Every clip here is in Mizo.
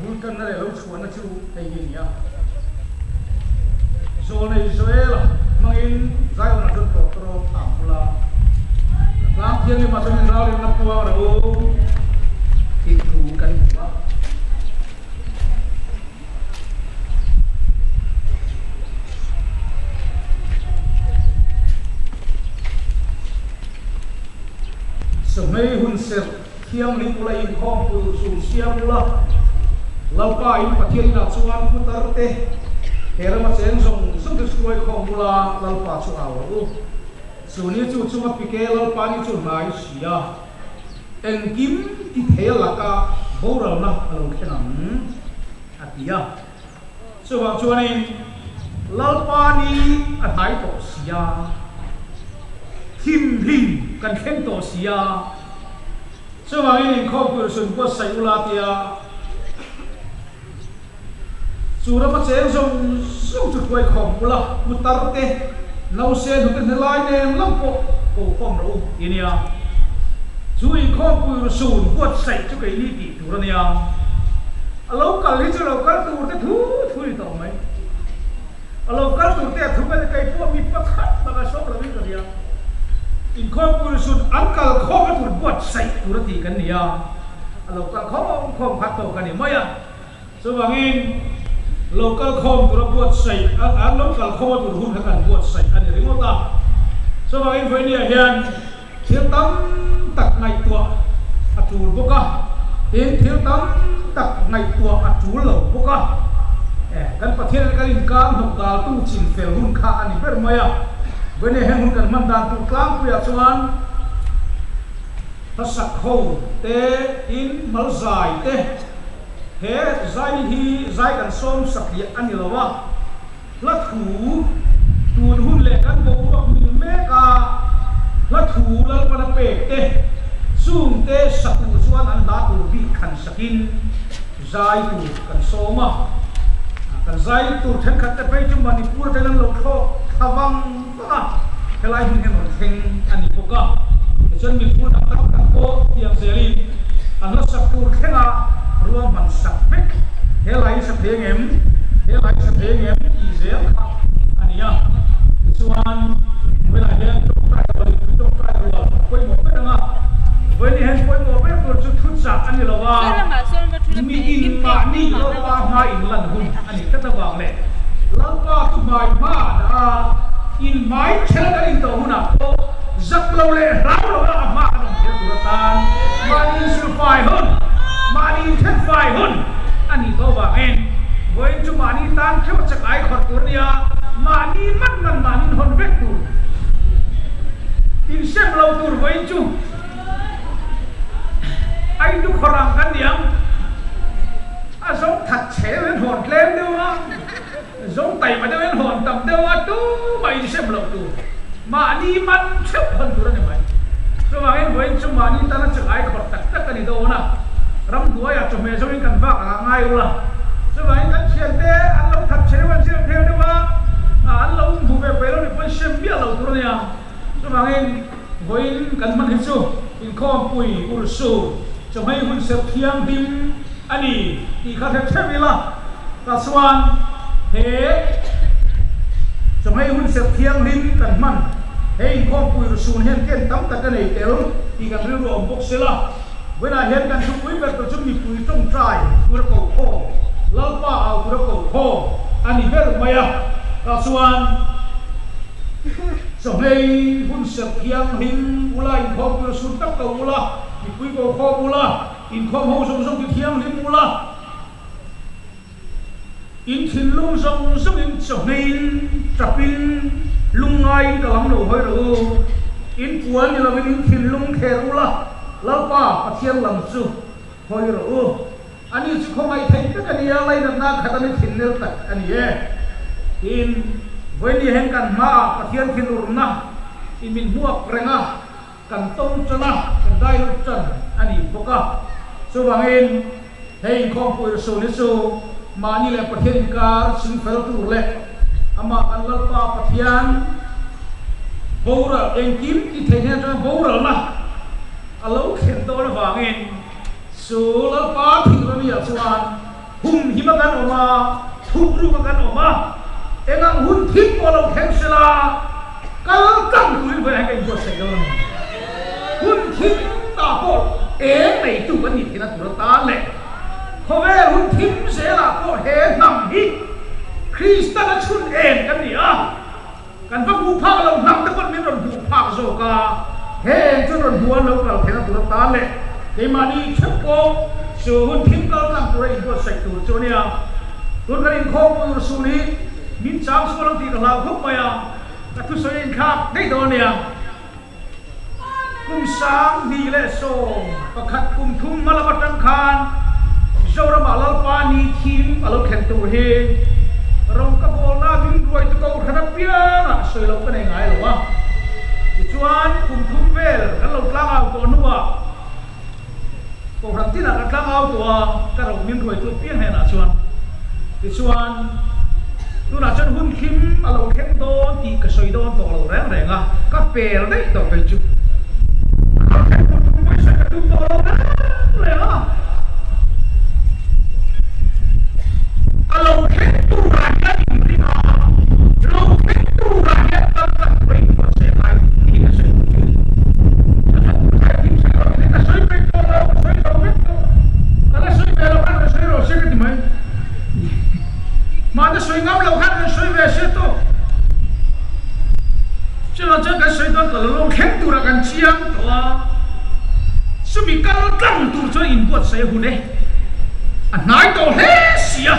bul tanna leh lo chhuahna chu hei hi a ni a. Zawlnei Joela hmangin Zion-ah chuan tawhtawrawt a ang bul a, Ka tlang thianghlimah chuan in ralrinna puang reng u tih thu kan hmu a. Sawhmei hun serh thianghlim ula inkhawm pui chu siam ula, Lalpa in Pathian inah chuan putar te he rama cheng zawng zawng te hruai khawm ula Lalpa chu au rawh u. Chu ni chu chunga pike Lalpa ni chu hnai si a. Engkim ti thei a laka boralna a lo thleng ang, a ti a. Chuvang chuanin Lalpa ni a hnai tawh si a, thimhlim kan thleng tawh si a, chuvangin inkhawm tur sun buatsaih ula tia chu rama cheng zawng zawng chu hruai khawm ula, putar te, nause hnute hnelai nen lam pawh ko khawm rawh u ti ania. Chu inkhawm pui sun buatsaih chu keini tih tur ania. A lo kal hi chu lo kal tur te thu thu ni tawh mai. A lo kal tur te a thu mai kei pawh mi pakhat bak a sawm lovin ka ria. Inkhawm pui sun an kal khawm a tur buatsaih tur a tih kan ni a. A lo kal khawm khawm khat tawh ka ni mai a. Chuvangin lo kal khawm tura buatsaih an lo kal khawm a tur hun kha kan buatsaih a ni ringawt a. Chuvangin vawinia hian thil tam tak ngaihtuah a tul bawk a, tin thil tam tak ngaihtuah a tul lo bawk a. Kan Pathian kan inkar hnawk daltu chin fel hun kha a ni ber mai a. Vawinia heng hun kan hman dan tur tlangpuiah chuan Hlasak ho te tin malzai te he zai hi zai kan sawm satliah a ni lo a, hla thu tun hun leh kan boruak mil mek a, hla thu Lalpana pek te chung te satu chuan an hla tur bik khan sakin zai tur kan sawm a, kan zai tur thenkhat te phei chu Manipur atangin an lo thlawk thla vang vang a, helai hmun hian rawn thleng a ni bawk a, tichuan mipui dang tam tak pawh tiang zelin an hla sak tur thlenga ruahman sak vek he lai hi sa thei angem, he lai hi sa thei angem tih zel kha a ni a, tichuan vawiinah hian tawngtai rual in tawngtai rual a pawimawh ber ang a, vawiin hian pawimawh ber tur chu thuchah a ni lo a, mi in mahni Lalpa hma in lan hun a ni tlat avang leh Lalpa chu hmai hma a dah a, in hmai chhela kan intawh hunah pawh zak lo leh hlau lo a a hma kan awm thei tur atan mahni insilfai hun, mahni inthenfai hun a nih tawh avangin vawiin chu mahni tan theuh a chak ai khawrh tur a nia, mahni man man mahni inhawn vek tur, insem lo tur vawiin chu. A in dukhawr ang kan ni ang. A zawng that chhe deuh in hawn tlem deuh a, zawng taima deuh in hawn tam deuh a, tumah in sem loh tur, mahni man theuh hawn tur a ni mai. Chuvangin vawiin chu mahni tana chak ai khawrh tak tak a ni dawn a, ramhnuaiah chawhmeh zawngin kan vak ang a ngai ula. Chuvangin kan thiante an lo that chhe deuh an zir phel deuh a, an lo hmu ve peih lo ni pawhin sem miah lo tur a nia. Chuvangin. Vawiin kan hman hi chu inkhawmpui ursu chawhmei hun serh thianghlim a ni tih kha hre theuh ila, tah chuan he chawhmei hun serh thianghlim kan hman he inkhawmpui ursun hian ken tam tak a nei tel tih kan rilru a awm bawk sela. Vawiinah hian kan thupui ber tur chu mipui tawngtai tura kokhawm, Lalpa au tura kokhawm a ni ber mai a, tah chuan. Chawhmei hun serh thianghlim ula, inkhawm tur sun tak ko ula, mipui ko khawm ula, inkhawm ho zawng zawng ti thianghlim ula, in thinlung zawng zawngin chawhmeiin tapin lungngaiin ka lam lo hawi rawh u, in puan ni lovin in thinlung thler ula, Lalpa Pathian lam chu hawi rawh u. Ani chu khawngaih theih tak a ni a, lainatna khat a ni thinlel tak a ni e. Tin, vawiin hian kan hmaah Pathian thinurna i min hmuak reng a, kan tawng tan a, kan dai lut tan a ni bawk a. Chuvangin, hei inkhawmpui rusul hi chu mahni leh Pathian inkar chhing fel tur leh amah kan Lalpa Pathian boral engkim ti thei hnen atanga boralna a lo thlen dawn avangin, Chu Lalpa thing ramiah chuan Humhima kan awm a, thukruk a kan awm a, eng ang hun thim pawh lo thleng se la, kal tlang turin vawiah hian ka inbuatsaih dawn a ni. Hun thim ta pawh eng neitu kan nih theihna tur atan leh khawvel hun thim zelah pawh he hnam hi Kristan a chhun em kan ni a, Kan va hmuh phak lo hnam te pawn min rawn hmuh phak zawk a, he eng chuan rawn hmuh an lo kal theihna tur atan leh keimahni theuh pawh chu hun thim kal tlang tura inbuatsaih tur chu a nia. Tun kan inkhawm pui ur hi min chang sual ang tih ka hlau khawp mai a, ka thusawi a inthlak daih dawn a nia. Kum 2011 kum thum hma lam atang khan Zoramah Lalpa ni thim a lo thlen tur hi rawng ka bawlna min ruaitu kohhran apiangah sawi loh ka nei ngai lo a. Tichuan kum thum vel kan lo tlang au tawh hnuah kohhran tinah ka tlang au tawh a, ka ro min ruaitu apiang hnenah chuan. Tichuan tunah chuan hun thim a lo thleng dawn tih ka sawi dawn tawh lo reng reng a, ka pel daih tawh kei chu. A lo thleng tur thu pawisa ka tum tawh lo reng reng a. A lo thleng turah hian inring a, lo thleng turah hian kal tlang tur a inbuatsaih a ngai tih hi ka sawi duh chu a ni. A that tur kha thim sawi lo in ka sawi peih tawh lo, ka sawi zo vek tawh. Ka la sawi ve lo khan rawn sawi rawh se ka ti mai. Mahni sawi ngam lo khan rawn sawi ve se tawh. Chuvang chuan kan sawi dawn tawh lo, lo thleng turah kan chiang tawh a, chumi kal tlang tur chuan inbuatsaih a hun e. A hnai tawh hle si a,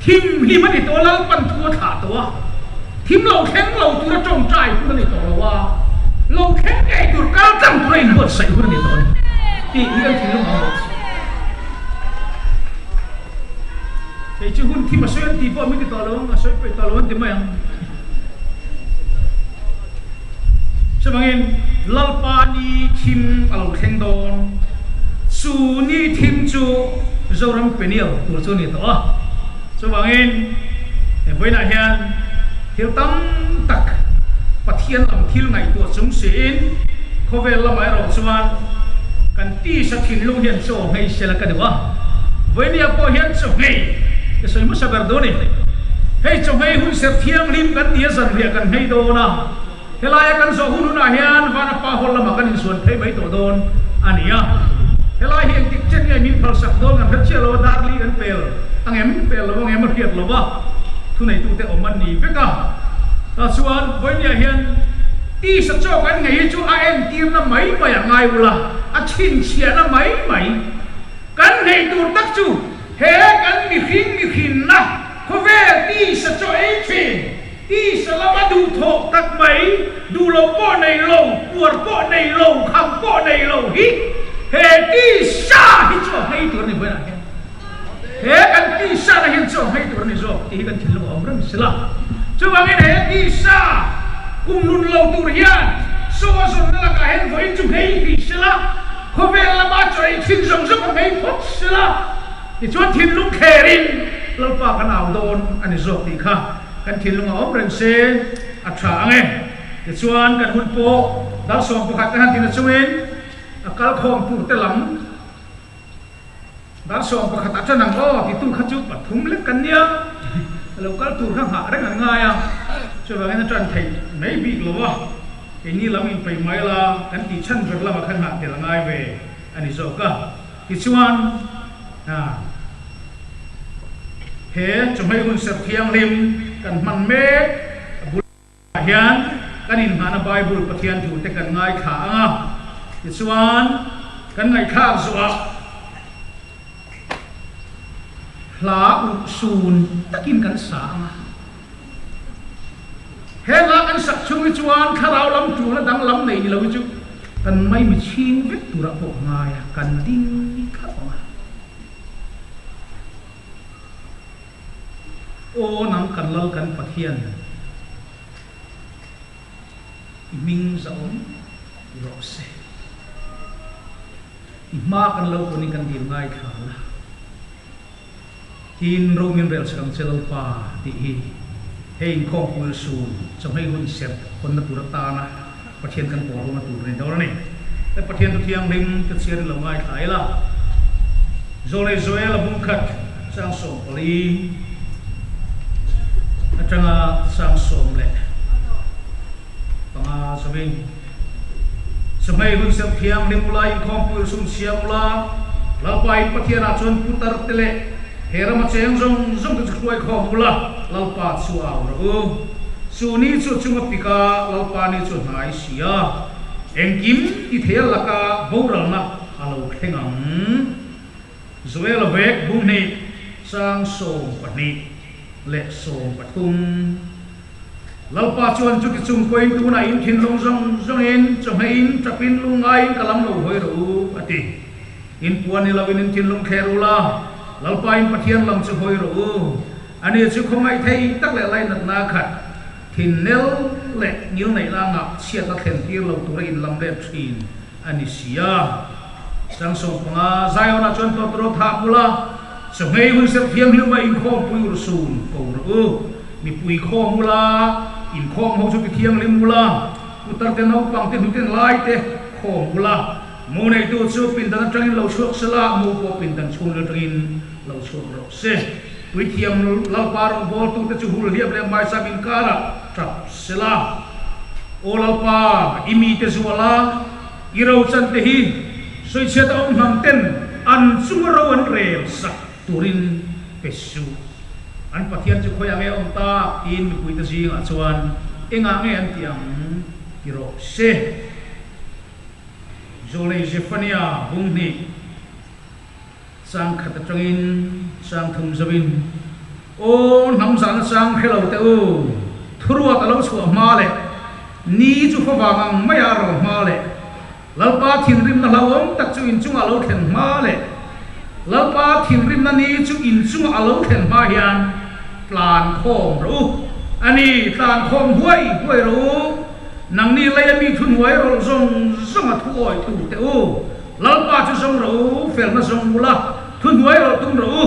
thim hlim a ni tawh a, Lalpan thu a thlah tawh a, thim lo thleng lo tura tawngtai hun a ni tawh lo a, lo thleng ngei tur kal tlang tura inbuatsaih hun a ni tawh a ni tih hi kan thinlung ang lo chu. Kei chu hun thim a sawi an tih pawh min ti tawh lo ang, a sawi peih tawh lo an ti mai ang. Chuvangin Lalpa ni thim a lo thleng dawn, chu ni thim chu Zoram Peniel tur chu a ni tawh a. Chuvangin he vawiinah hian thil tam tak Pathian lam thil ngaihtuah chung siin khawvel lamah erawh chuan kan tisa thinlung hian chaw nghei sela ka duh a. Vawinia pawh hian chaw nghei ka sawi hmasa ber dawn a ni. Hei chaw nghei hun serh thianghlim kan ti a zanriah kan nghei dawn a, helaia kan zawh hun hunah hian Vanapa Hall lamah kan insuan phei mai tawh dawn a ni a. Helai hi engtik chen nge min phalsak dawn kan hre chiah lo a, darli kan pel ang em pel lo ang em a hriat lo a, thuneitute awm an ni vek a. Tah chuan vawinia hian tisa chaw kan nghei hi chu a entirna mai mai a ngai ula, a chhinchhiahna mai mai. Kan hneih tur tak chu he kan mihring mihrinna khawvel tisa chaw ei thin, tisa lama duhthawh tak mai, duh lo pawh nei lo, puar pawh nei lo, kham pawh nei lo hi he tisa hi chaw hmei tur a ni vawiinah hian. He kan tisa na hian chaw hmei tur a ni zawk tih hi kan thinlung a awm reng si la. Chuvangin he tisa kum nun lo tur hian chaw a zawnna lakah hian vawiin chu hmei hlih si la, Khawvel lama chaw ei thin zawng zawng a hmei phawt sela, tichuan thinlung thlerin Lalpa kan au dawn a ni zawk tih kha kan thinlung a awm reng se a tha ang e. Tichuan kan hun pawh dal 11 kan han tina chungin a kalkhawm tur te lam dal 11 a tan ang aw titu kha chu pathum lek kan nia, a lo kal tur kha nghah reng an ngai a, chuvangin a tan theih mai bik lo a. Keini lam inpeih mai la kan tih chhan ber lamah khan nghah tel a ngai ve a ni zawk a. Tichuan, he chawhmeh hun serh thianghlim kan hman mek a bulah hian kan inngahna Bible Pathian thu te kan ngaithla ang a. Tichuan, kan ngaihthlak zawhah hla urhsun takin kan sa ang a. He hla kan sak chhung hi chuan thlarau lam tulna danglam nei ni lo hi chu kan maimi chhing vek turah pawh ngai a, kan ding thlap ang a. Aw nang kan Lal kan Pathian, i hming zahawm rawh se. I hma kan lo kunin kan dil ngaithla la. Tin, ro min rel chhang che Lalpa tih hi hei inkhawm puil sun chawhmei hun serh hawnna tur atana Pathian kan pawl hona tur a ni dawn a ni. He Pathian thu thianghlim ka chhiar in lo ngaithla ila. Zawlei Joel a bung khat. Chang 14 atanga chang 15 zawin. Chawhmei hun serh thianghlim ula, inkhawmpui sum siam ula, Lalpa in Pathianah chuan putar te leh he rama cheng zawng zawng te chu hruai khawm ula, Lalpa chu au rawh u. Chu ni chu chunga pika Lalpa ni chu hnai si a, engkim ti thei a laka boralna a lo thleng ang. Joel vek bung hnih chang 12 leh 13. Lalpa chuan chuti chung pawhin tunah in thinlung zawng zawngin chawhmeiin chapin lungngaiin ka lam lo hawi rawh u, a ti. In puan ni loin in thinlung thler u la, Lalpa in Pathian lam chu hawi rawh u. Ani chu khawngaih thei tak leh lainatna khat thin nel leh ngil neih la ngah chhiatna thlen tir lo tura in lam let thin a ni si a. Chang 15, Zion-ah chuan tawtawrâw thah bula chawhmei hun serh thianghlim a inkhawmpui urhsun ko rawh u. Mipui khawm ula, inkhawm ho chu ti thianghlim ula, putar te naupang te hnuten lai te khawm ula, mu neitu chu pindan atangin lo chhuak se la, mu pawh pindan chhungril atangin lo chhuak rawh se. Puithiam Lalpa rawngbawltu te chu hul hliap leh hmaisam inkarah tap se la. Aw Lalpa, i mite zuala i rochan te hi sawichhiat a awm hnam ten an chunga ro an rel sak turin pe suh. An Pathian chu khawiah nge a awm tak tiin mipuite zingah chuan engah nge an tih ang ti rawh se. Zawlei Zephania bung hnih chang khat atangin chang thum zoin, Aw hnam zahna chang hre lo teh u, thuruat a lo chhuah hma leh ni chu favang ang maia a ro hma leh Lalpa thinrimna hlauhawm tak chu inchungah a lo thlen hma leh Lalpa thinrimna ni chu inchungah a lo thlen hma hian tlan khawm rawh u. A ni, tlan khawm huai huai rawh u. Nangni leia mi thuhnuai rawlh zawng zawng a thu awi tu teh u. Lalpa chu zawng rawh u, felna zawng ula, thuhnuai rawlh tum rawh u.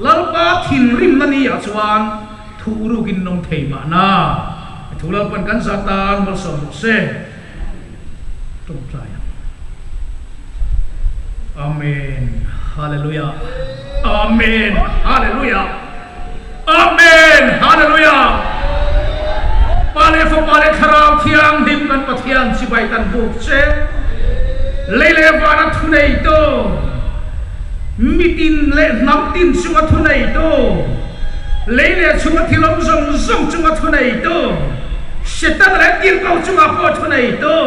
Lalpa thinrimna ni ah chuan thu urukin nawm thei mahna. Thu Lalpan kan zah tan malsawm rawh se. Tawngtai ang. Amen Hallelujah Amen Hallelujah Amen Hallelujah Pa leh Fapa leh Thlarau Thianghlim kan Pathian chibai kan buk che. Lei leh vana thuneitu, mitin leh hnam tin chunga thuneitu, lei leh chhunga thil awm zawng zawng chunga thuneitu, Setana leh tirhkoh chungah pawh thu nei tu,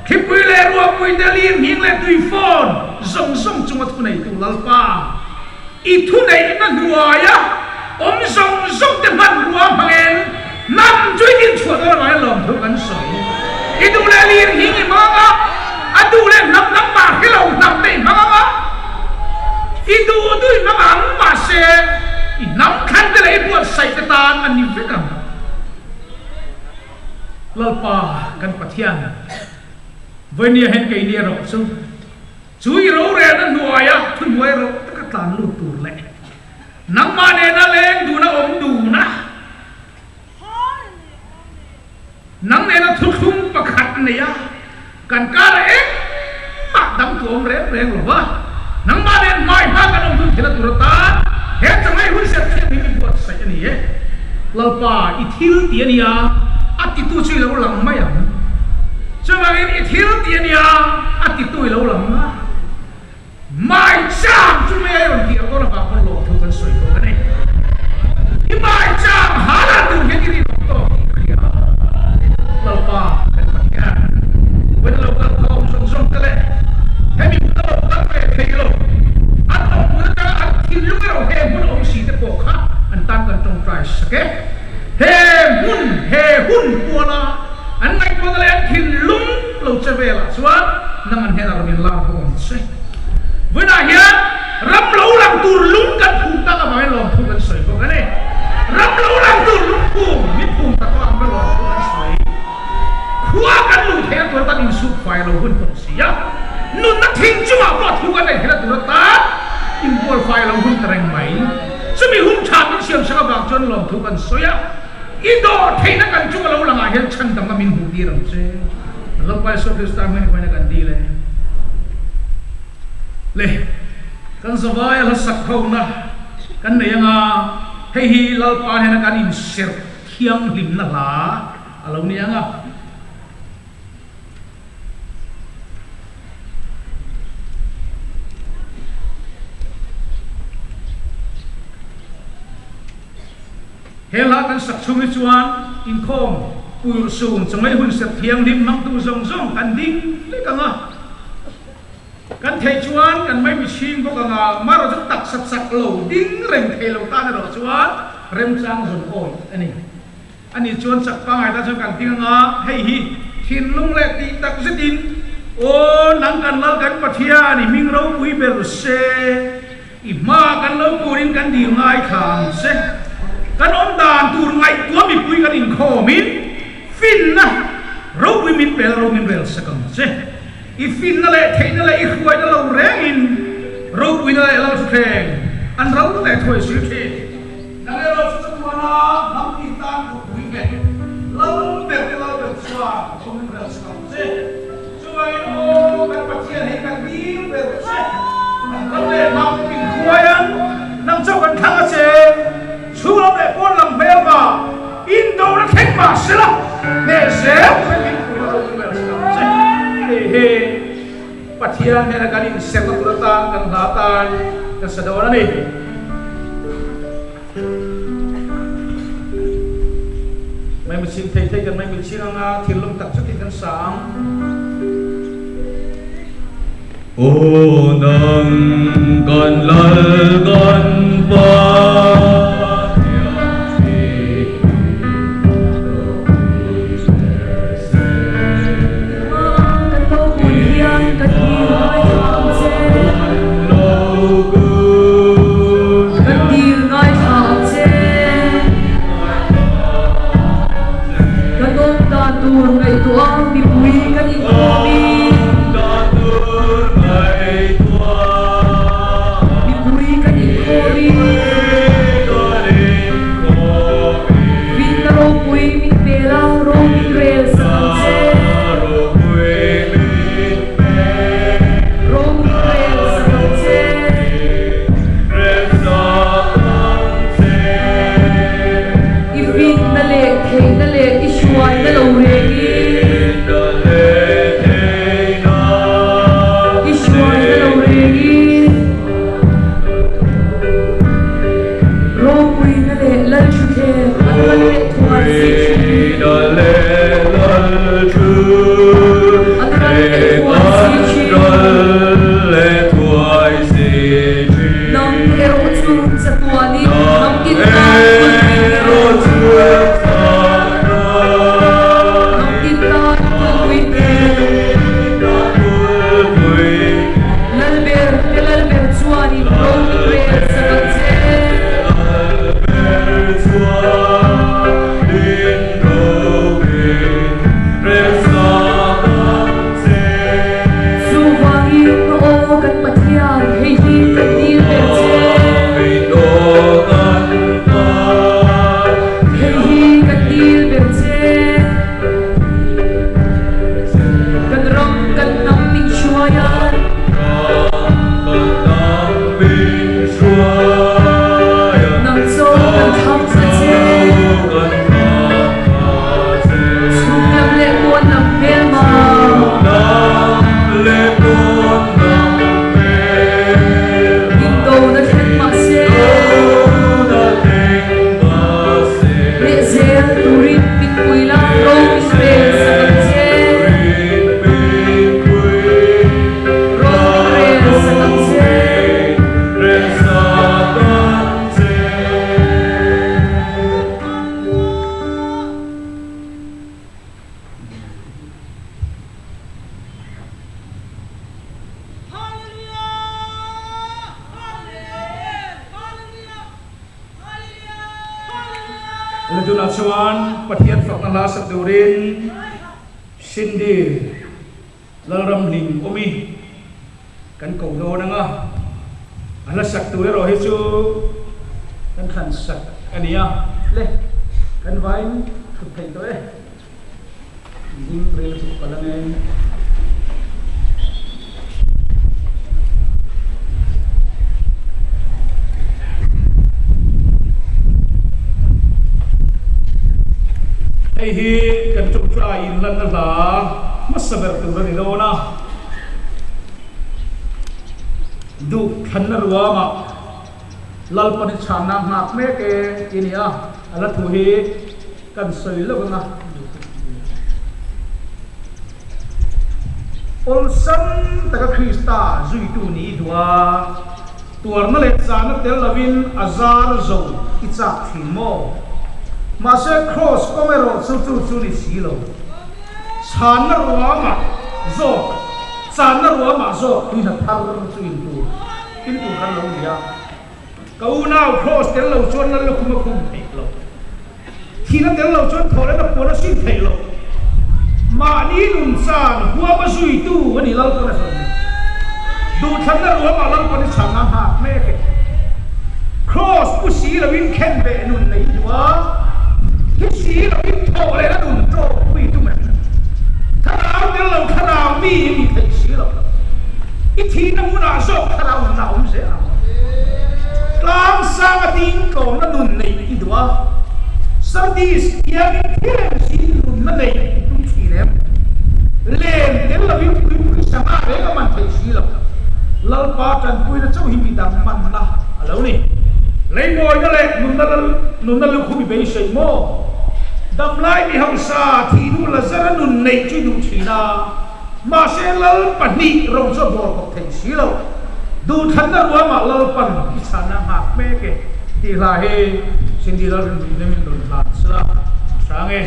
thlipui leh ruahpui te lir nghing leh tui fawn zawng zawng chunga thu nei tu Lalpa, i thuneihna hnuaia awm zawng zawng te hmanrua hmangin hnam chu i dinchhuah dawn avangin lawmthu kan sawi. I duh leh lir nghing i hmang ang a, a duh leh hnam dang mah hre lo hnam te i hmang ang a, i duh duh i hmang ang, mahse i hnam thlan te leh i buatsaih te tan a ni vek ang. Lalpa kan Pathian, vawinia hian keini erawh chu, chu i rorelna hnuaia thuhnuai rawh taka tlan lut tur leh nangmah nena leng duna awm duna, nang nena thuthlung pakhat neia kan kara engmah dang tu awm reng reng lo va, nangmah nen hmai hma kan awm hun thil a tur atan he changai hun serh thiam hi mi buatsaih a ni e. Lalpa, i thil ti a nia, a titu chu i lo lang mai ang. Chuvangin i thil ti a nia, a titu i lo lang a. Mai chang chu mei a rawn tih ang dawn avang pawn lawmthu kan sawi bawk a ni. I mai chang hala tur hian i rinawm tawk tih ka hria. Lalpa kan Pathian, vawiin lo kal khawm zawng zawng te leh hemi hmun a lo kal ve thei lo, an awm hmun atanga an thinlung erawh he hmun a awm si te pawh kha an tan kan tawngtai sak e. He hmun, he hun kuala an ngaihtuahna leh an thinlung lo che velah chuan nang an hnenah rawn inlar bawk ang che. Vawiinah hian ram lo lang tur lung kan phum tak avangin lawmthu kan sawi bawk a ni. Ram lo lang tur lung phum, min phum tak pawh ang lawmthu kan sawi. Khua kan luh theihna tur atan insuk fai lo hun tawh si a, nunna thing chungah pawh thu kan nei theihna tur atan inbual fai lo hun ta reng mai. Chumi hun tha min siam sak avang chuan lawmthu kan sawi a, i dawh theihna kan chung a lo langah hian chhan dang a min hmuh tir ang che. Lalpa Isua Krista hming hmaina kan dil e. Le, kan zavaia hla sak ho na. kan nei anga, hei hi Lalpa hnena kan inserh thianghlimna hla a lo ni anga. He hla kan sak chhung hi chuan inkhawm puirhsun chawngei hun serh thianghlim hmangtu zawng zawng kan ding vek ang a. Kan theih chuan kan mai mihring bawk ang a, marawh chu taksa chak lo ding reng thei lo tan erawh chuan remchang zawn awi a ni. Ani chuan chak pangngai tan chuan kan ding ang a, hei hi thinlung leh tih tak zetin, Aw nang kan Lal kan Pathian, i hming ropui ber se, i hmaah kan lo purin kan dil ngai thla ang che. Kan awm dan tur ngaihtuah mipui kan inkhawmin finna ropui min pel ro min rel sak ang che. I finna leh theihna leh i hruaina lo rengin ropuina leh lalthutthleng an ro leh thuai sir thin. Nang erawh chu chatuana hnam tih tan kutpui nghet lal ber te lal ber chuan thawm in rel sak ang che. Chuvangin aw kan Pathian hei kan dil ber che, kan ram leh hnam min hruai ang, nang chauh kan thlang a che, chhung lam leh pawn lam hmel va indona thleng mah sela hneh zel turin min pui la ro in rel sak ang che. Hei hi Pathian hnena kan inserhna tur atan kan hla atan kan sa dawn a ni. Mai mihring thei thei kan mai mihring anga thinlung tak chutin kan sa ang. Aw nang kan Lal kan Pathian hi ropui ber se. Kan lo pui hian ka dil ngaithla ang che. Ka dil ngaithla ang che. Kan awm dan tur ngaihtuah mipui kan inkhawm i. Mipui kan inkhawm i. Finna ropui min pel a, ro min rel sak ang che. Ro min rel sak ang che. I finna leh theihna leh i hruaina lo rengin. I hruaina lo rengin. Ropuina leh Lalthuthleng an ral leh thuai si thin. An ral leh thuai si thin. Nang erawh chu chatuanin hnam tin tan kulhpui nghet. Hnam tin tan kulhpui nghet. Lalber te Lalber chuanin ro min rel sak ang che. Chuvangin aw kan Pathian hei hi kan dil ber che. Hei hi kan dil ber che. Kan ram kan hnam min hruai a. Nang chaw kan thlang a che. Chhung lam leh pawn lam hmelma. Indona thleng mahse. Leh zel turin min pui la ro min rel sak ang che. Ro min rel sak ang che. Le tunah chuan Pathian fakna hla sak turin Cindy Lalramhling awmi kan ko dawn ang a, a hla sak tur erawh hi chu kan thlan sak a ni a. Le kan vain thut theih tawh e. Ding rel chu ka kal ang e. Hei hi kan ṭawngṭai inlanna hla hmasa ber tur a ni dawn a. Duh thlanna ruangah Lalpan i chhanna nghak mek e tih a ni a, a la thu hi kan sawi lo ang a. Awlsam taka Krista zuitu ni i duh a, tuarna leh chahna tel lovin a zar zo i chak thin maw? Mahse Kraws kawng erawh chu chu chu ni si lo. Chhanna ruangah zawk, channa ruangah zawk tuihna thar chu in tur, in tur kan lo ni a. Ka unau Kraws tel lo chuan Lal lukhum a khum theih lo. Thihna tel lo chuan thawhlehna puan a sin theih lo. Mahni nun chan huam a zuitu a ni Lalpan a sawi ni. Duhthlanna ruangah Lalpan i chhanna nghak mek e. Kraws pu si loin khen beh nun nei duh a, thi si loin thawhlehna nun ṭawpui tum em? Thlarau tel lo thlarau mi i ni theih si lo. I thihna hmunah zawk thlarau nunna a awm zel ang. Tlang sanga ding tlawmna nun nei i duh a, Sardis kiangin thilem sin nunna nei i tum thin em? Len tel lovin puipui sangha reng a man theih si lo. Lalpa tanpuina chauh hi midang manna a lo ni. Leimawina leh nunna nunna lukhum i beisei maw? Damlai mi hausa thihnu Lazara nun neih chu i duh thin a. Mahse Lal pahnih ro chu a bawl kawp thei si lo. Duhthlanna ruamah Lalpan i chhanna nghak mek e tih hla hi Cindy Lalrinpuii nem in rawn hlan sela a hrang e.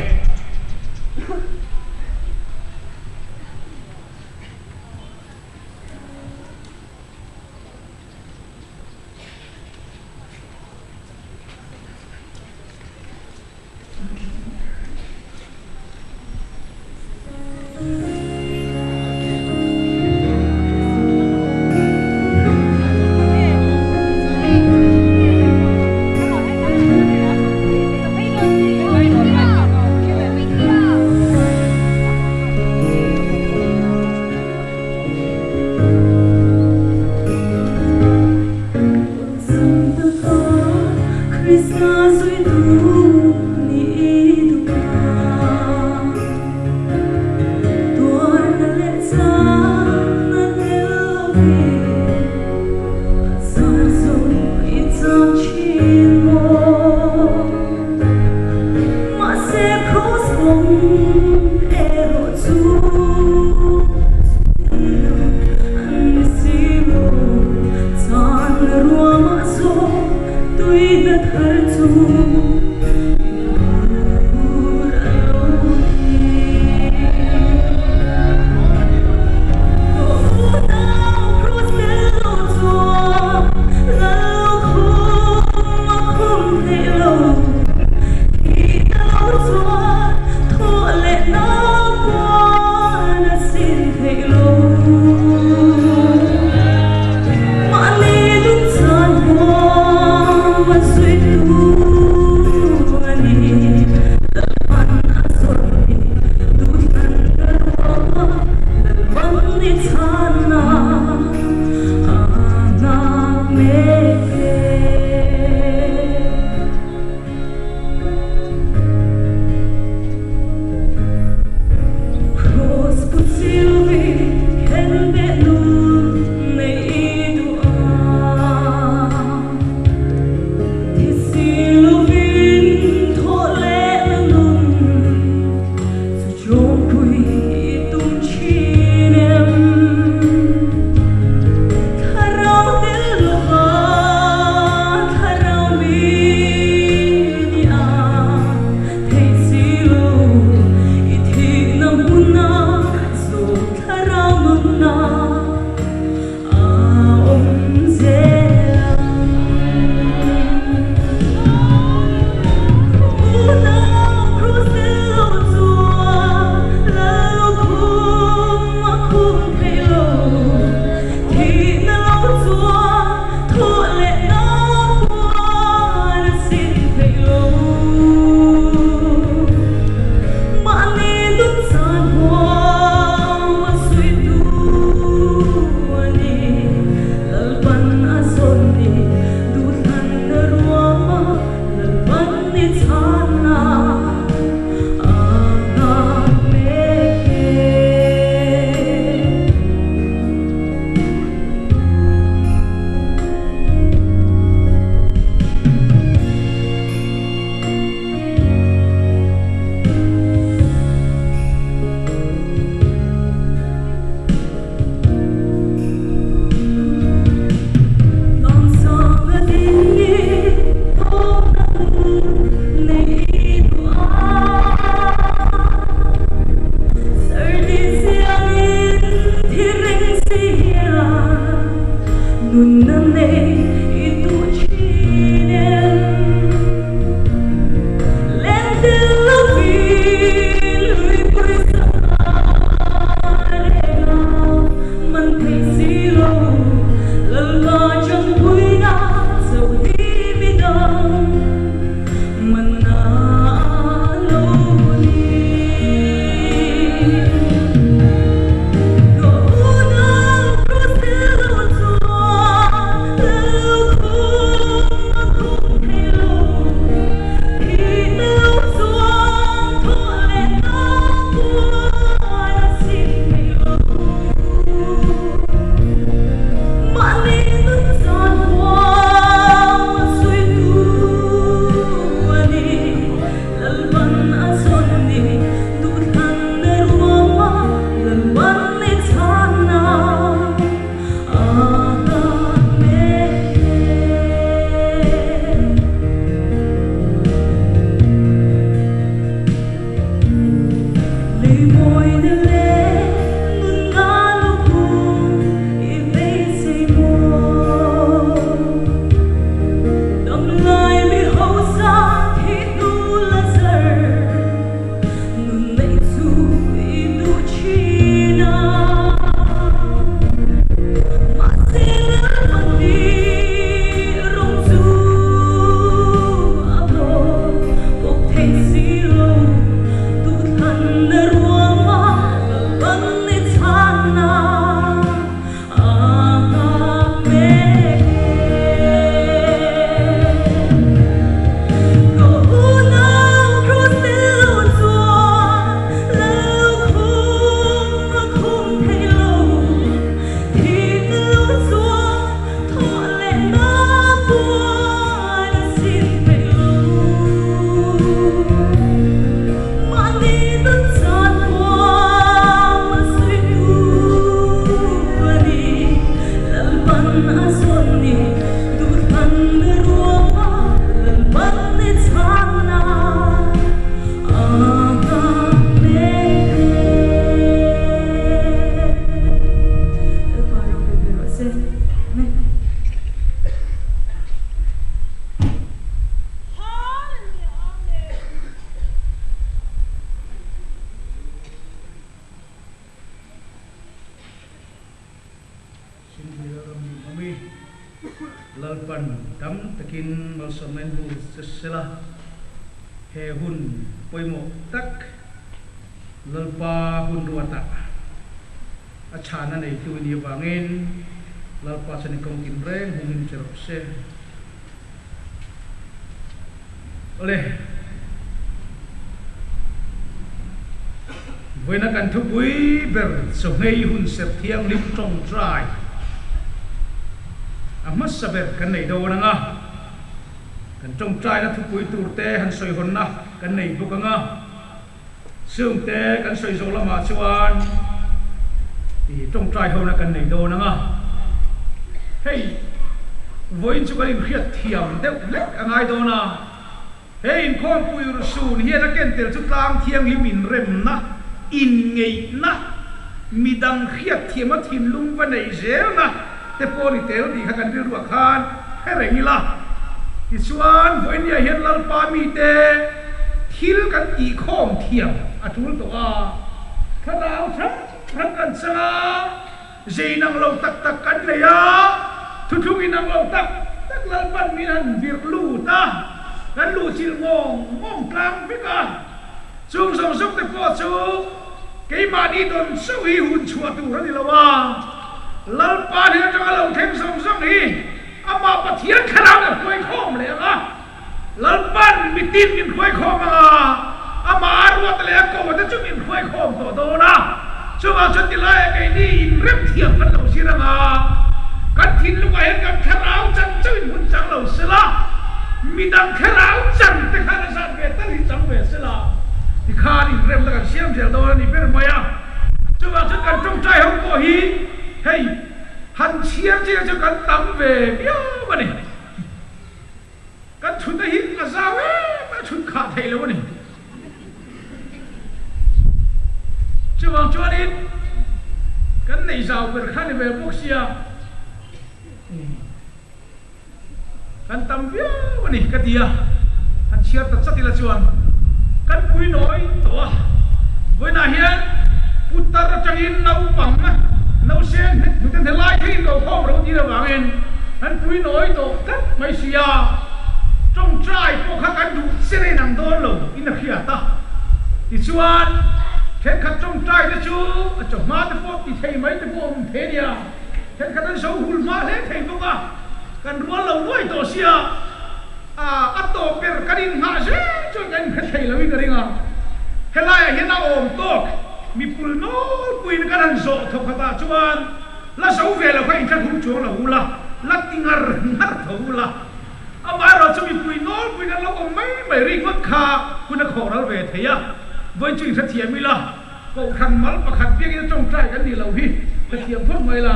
Lalpan tam takin malsawmna in vur che sela, he hun pawimawh tak Lalpa hun ruatah a chhana neitu i nih avangin Lalpa chuan i kawng tin reng hungin che rawh se. Awle, vawiina kan thupui ber chawhmei hun serh thianghlim tawngtai a hmasa ber kan nei dawn ang a, kan tawngtaina thupui turte han sawihawnna kan nei bawk ang a, chungte kan sawi zawh lamah chuan ih tawngtai hona kan nei dawn ang a, hei vawiin chu kan inhriat thiam deuh hlek a ngai dawn a, he inkhawmpui urhsun hian a ken tel chu tlang thianghlim inremna, inngeihna, midang hriat thiama thinlung va neih zelna te pawh ni tel tih kha kan rilruah khan hre reng ila. Tichuan vawinia hian Lalpa mite Thil kan tihkhawm thiam a tul tawh a, thlarau hrang hrang kan chang a, zei inang lo tak tak kan nei a, thuthlung inang lo tak tak Lalpan min han virh lut a, kan luhchilh ngawng ngawng tlang vek a, chung zawng zawng te pawh chu keimahni dawn chauh hi hun chhuah tur a ni lo a, Lalpa hnen atanga lo thleng zawng zawng hi amah Pathian thlarau nen hruaikhawm leh ang a. Lalpan mitin min hruaikhawm ang a, amah a ruat leh a ko te chu min hruaikhawm tawh dawn a. Chuvang chuan tilaiah keini inrem thiam kan lo zir ang a, kan thinlungah hian kan thlarau chan chauhin hmun chang lo sela, midang thlarau chan te khan a zat ve tal hi chang ve sela, tikhan inremna kan siam zel dawn a ni ber mai a. Chuvang chuan kan tawngtai ho pawh hi hei han chhiar chiah chu kan tam ve viau a ni. Kan chhun te hi a zau em a chhun khah theih lo a ni. Chuvang chuanin kan neih zau ber kha ni ve bawk sia kan tam viau a ni ka ti a, han chhiar ta chat ila chuan kan pui nawi tawh a, vawiinah hian putar atangin naupang nausen hnet hnute hnelai theihin lo khawm ro tir avangin An pui nawi tawh tlat mai si a, tawngtai pawh kha kan duh cher in ang dawn lo in a hriat a. Tichuan, thenkhat tawngtai te chu a chawhma te pawh ti thei mai te pawh a awm thei a nia, thenkhat an zo hul hma hle thei bawk a, kan rual lo nuai tawh sia, a tawp ber kan inngah zel chuan kan inhre thei lo in ka ring a. Helaiah hian a awm tawk mipul nawlpuiin kan han zawh thawkhatah chuan, La zo ve lo kha inthlahrung chuang lo ula, la ti ngar ngar tho ula. Amaherawh chu mipui nawlpuiin an lo awm mai mai ringawt kha hun a khawh ral ve thei a. Vawiin chu inhrethiam ila, Kohhran mal pakhat biakin a tawngtai kan nih loh hi hrethiam phawt mai la.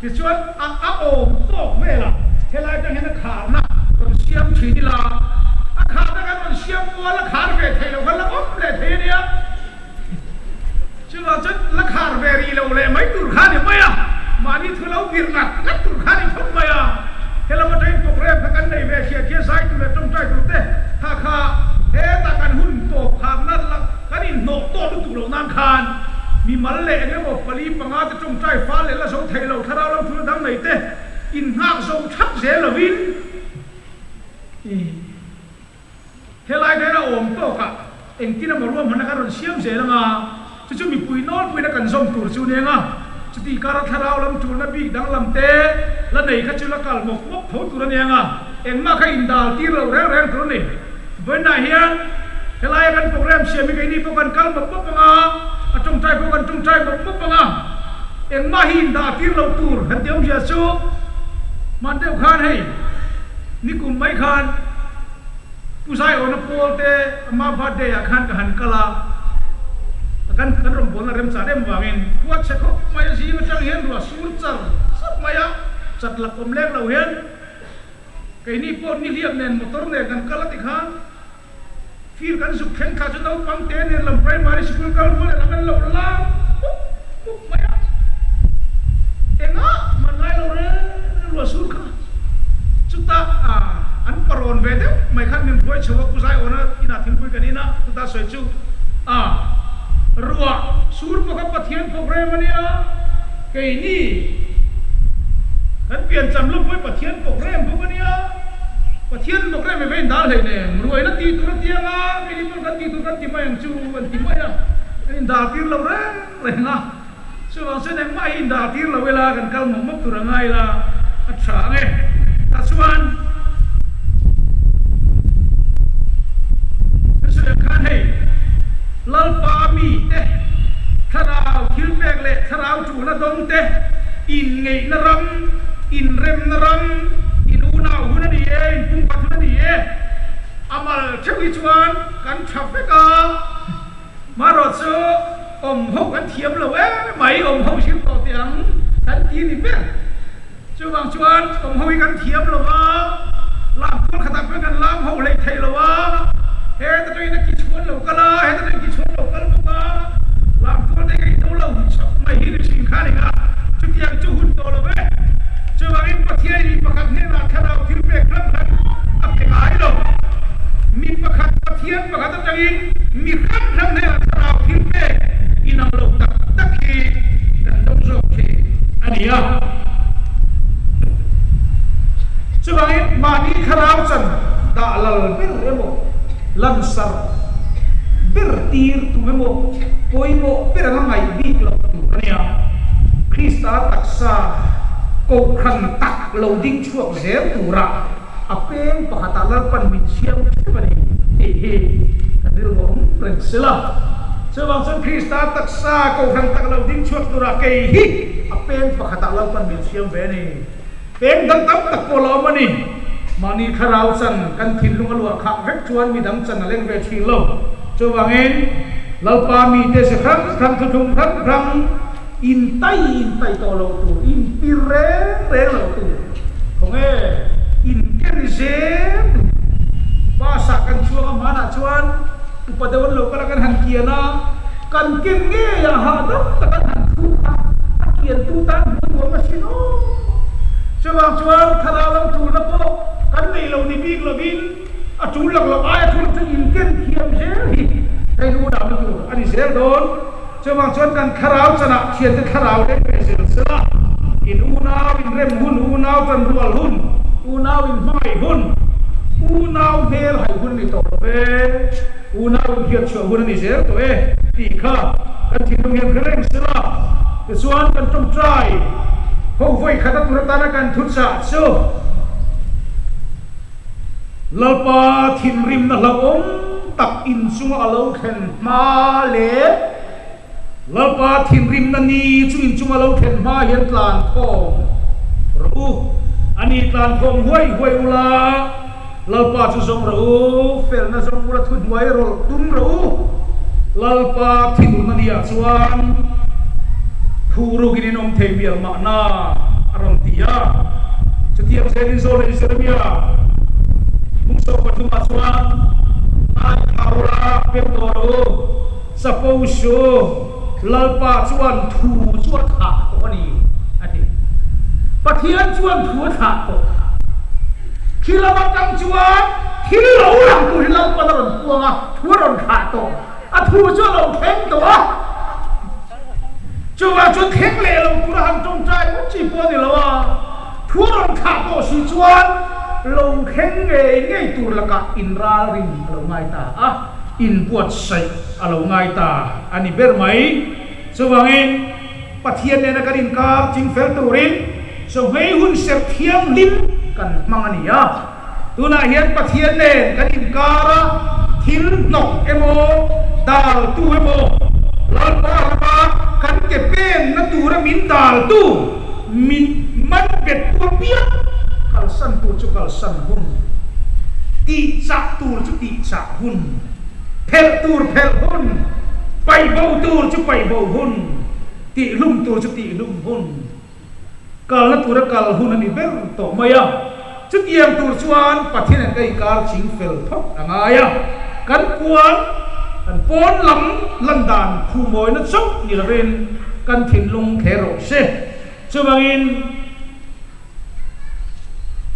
Tichuan a a awm tawk velah helai atang hian a kharna rawn siam thin ila, a kharna kan rawn siam kual a khar ve theih loh kha la awm leh thei a nia. Chuvang chuan la khar ve rih lo leh mai tur kha a ni mai a, mahni thu lo vir ngat ngat tur kha a ni phawt mai a. Helam atangin program kha kan nei ve hriat hian zai tur leh tawngtai tur te kha kha hetah kan hun tawp kharna la kan inhnawh tawh lutuk loh nan khan mimal leh eng emaw pali panga te tawngtai fal leh la zo thei lo thlarau lam thul dang nei te innghak zo thap zel lovin i Helai te hian a awm tawk a, engtin emaw ruahmanna kan rawn siam zel ang a, chu chu mipui nawlpuina kan zawm tur chu nia nga, chutih kara thlarau lam tulna bik danglam te la nei kha chu la kal mawp mawp tho tur a nia nga, engmah kha indal tir loh reng reng tur a ni. Vawiinah hian helaia kan program siam hi keini pawh kan kal mawp mawp ang a, a tawngtai pawh kan tawngtai mawp mawp ang a, engmah hi indal tir loh tur han ti awmzia chu hman deuh khan hei nikum mai khan, Pu Zaiawna Paul te ama birthday ah khan ka han kal a, kan kan rawngbawlna remchah em vangin khua chhe khawp mai a zing atang hian ruah sur char char mai a, chat lak awm lek lo hian keini pawh nihliap nen motor nen kan kal a ti khan field kan zuk thleng thla chu naupang te nen lam primary sikul kal rual leh lam an lo lang mup mup mai a, engah man ngai lo reng reng ruah sur kha. Chutah an parawn ve deuh mai khan min hruai chho a, Pu Zaiawna inah thingpui kan in a, chutah sawi chu a ruah sur pawh kha Pathian program a nia, keini Kan piancham lawmpui Pathian programme bawk a nia. Pathian programme hi va indal hlei nen ruaina tih tur a tiang a, keini pawn kan tih tur kan ti mai ang chu an ti mai a, kan indal tir lo reng reng a. Chuvang chuan engmah hi indal tir lo ila kan kal mawp mawp tur a ngai ila a tha ang e. Tah chuan kan sawi ang khan hei Lalpa mite thlarau thilpek leh thlarau Tuna dawngte inngeihna ram, inremna ram, in unau hun a ni e, in pumkhat hun a ni e. A mal theuh hi chuan kan tha vek a, marawh chu awm ho kan thiam lo em mai, awm ho zir tawh teh ang kan ti ni ber. Chuvang chuan awm ho hi kan thiam lo a, lam tual khatah pawhin kan lam ho hleih thei lo a, heta tawhin a ki chhuan lo kal a, heta tawhin ki chhuan lo kal bawk a, lam tual te ka inno lo chauh mai hi ni thin kha ning a, chutiang chu hun tawh lo ve. Chuvangin Pathian mi pakhat hnenah thlarau thil pek hran hran a pe ngai lo. Mi pakhat Pathian pakhat atangin mi hran hran hnenah thlarau thil pek inang lo tak tak hi kan dawng zawk thin a ni a. Chuvangin mahni thlarau chan dah lal ber emaw, lansar ber tir tum emaw pawimawh ber anga ngaih bik loh tur a nia. Krista taksa kohhran tak lo ding chhuak zel tura a peng pakhatah Lalpan min siam theuh a ni tih hi kan rilru awm reng sela. Chuvang chuan Krista taksa kohhran tak lo ding chhuak tura kei hi a peng pakhatah Lalpan min siam ve a ni. Peng dang tam tak pawh la awm a ni. Mahni thlarau chan kan thinlung a luah khah vek chuan midang chan a leng ve thin lo. Chuvangin Lalpa mite ze hrang hrang thuthlung hrang hrang intai intai tawh lo tur, inpir reng reng lo tur, khawnge inken zel tur. Bus ah kan chuang a hmanah chuan upa deuh an lo kal a kan han kian a, Kan ken ngei a hahdam tak an han thu kha a kiantu tan hmuh nuam asin aw. Chuvang chuan thlarau lam tulna pawh kan nei lo ni bik lovin a tul lak loh aia thul chu inken thiam zel hi hei nu dahna tur a ni zel dawn. Chuvang chuan kan thlarau chanah thiante thlarau leng ve zel sela, in unau inrem hun, unau tanrual hun, unau inhmangaih hun, unau hmel haih hun a ni tawh lo ve. Unau inhriat chhuah hun a ni zel tawh e tih kha kan thinlung hian hre reng sela, tichuan kan tawngtai ho vawi khat a tur atana kan thuchah chu Lalpa thinrimna hlauhawm tak inchunga a lo thlen hma leh Lalpa thinrimna ni chu inchunga lo thlen hma hian tlan khawm rawh u. A ni tlan khawm huai huai ula, Lalpa chu zawng rawh u, felna zawng ula thuhnuai rawlh tum rawh u. Lalpa thinurna ni ah chuan thu rukin in awm thei mial mahna a rawn ti a. Chutiang zelin zawn leh Jeremia hmungsawh pathumah chuan ngaithla ula peu tawh rawh u. Chapo su, Lalpa chuan thu chu a thlah tawh a ni, a ti. Pathian chuan thu a thlah tawh. Khi lam atang chuan thil lo lang tur hi Lalpan a rawn puang a, thu a rawn thlah tawh. A thu chu a lo thleng tawh a. Chuvang chuan thleng leh lo tura han tawngtai ngawt chi pawh a ni lo a, thu a rawn thlah tawh si chuan lo thleng ngei ngei tur lakah inralrin a lo ngai ta a. Inbuatsaih a lo ngai ta a ni ber mai. Chuvangin, Pathian nena kan inkar chingfel turin chawhmei hun serh thianghlim kan hmang a ni a. Tunah hian Pathian nen kan inkara thil hnawk emaw, daltu emaw, Lalpa rama kan ke penna tura min daltu, min man bettu apiang kalsan tur chu kalsan hun, tihchah tur chu tihchah. Hun, phelh tur phelh hun, paih bo tur chu paih bo hun, tihlum tur chu tihlum hun, kalna tura kal hun a ni ber tawh mai a. Chutiang tur chuan Pathian an ka inkar ching fel phawt a ngai a, kan puan, kan pawn lam lan dan khumawina chauh ni lovin kan thinlung thler rawh se. Chuvangin.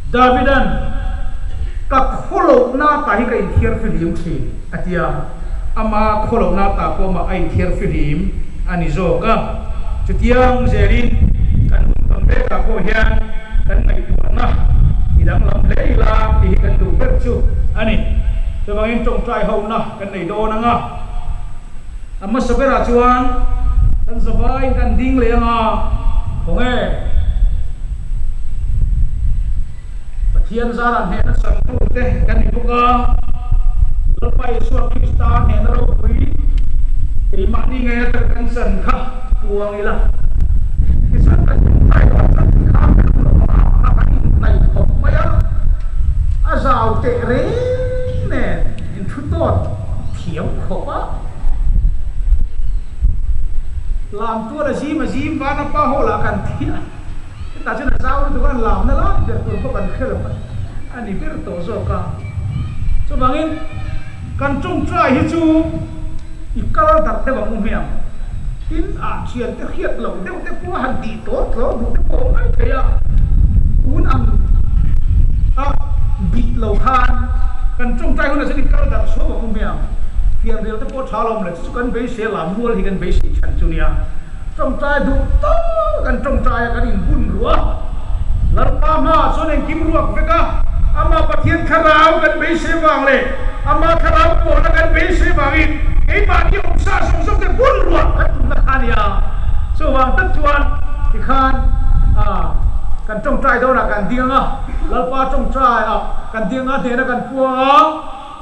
Davida'n, Ka khawlohna ta hi ka inthiar fihlim thin, a ti a. Ama khawlohna ta pawh mah a inthiar fihlim a ni zawk a. Chutiang zelin kan hun tawn vekah pawh hian. kan ngaihtuahna i danglam hle ila tih hi kan duh ber chu a ni. Chuvangin tawngtai hona kan nei dawn ang a, a hmasa berah chuan kan zavaiin kan ding leh ang a, khawnge Pathian zarah hnehna changtute kan ni bawk a, Lalpa Isua Krista hnehna ropui keimahni ngei atang kan chan kha puang ila. Tichuan kan tawngtai dawn chuan tikha kan hlawh a, kan inhnaih khawp mai a, a zau teh reng nen inthu tawt thiam khawp a. Lam tual a zim a zim van a pa hawlah kan thiah. Hetah chuan a zau lutuk a, an lamna lai ber tur pawh kan hre lo a ni ber tawh zawk a. Chuvangin kan tawngtai hi chu i kal darh deuh ang u hmiang. Tin, ah thiante hriat loh deuh te pawh a han tih tawr tlawr duh te pawh a awm mai thei a. Tun ang a bit lo khan kan tawngtai hunah chuan i kal darh chhuak ang u hmiang. Fianrial te pawh a tha lo awm le, chu chu kan beisei a, lam mual hi kan beisei chhan chu nia. Tawngtai duh tawk kan tawngtai a, kan inbun ruah a. Lalpa hmaah chuan engkim ruak vek a, Amah Pathian thlarau kan beisei vang leh Amah thlarau pawhna kan beisei vangin keimahni awmsa zawng zawng te bun ruah kan tumna kha a ni a. Chuvang tak chuan tikhan kan tawngtai dawnah kan ding ang a, Lalpa tawngtai ah kan ding ang a, hnehna kan puang a,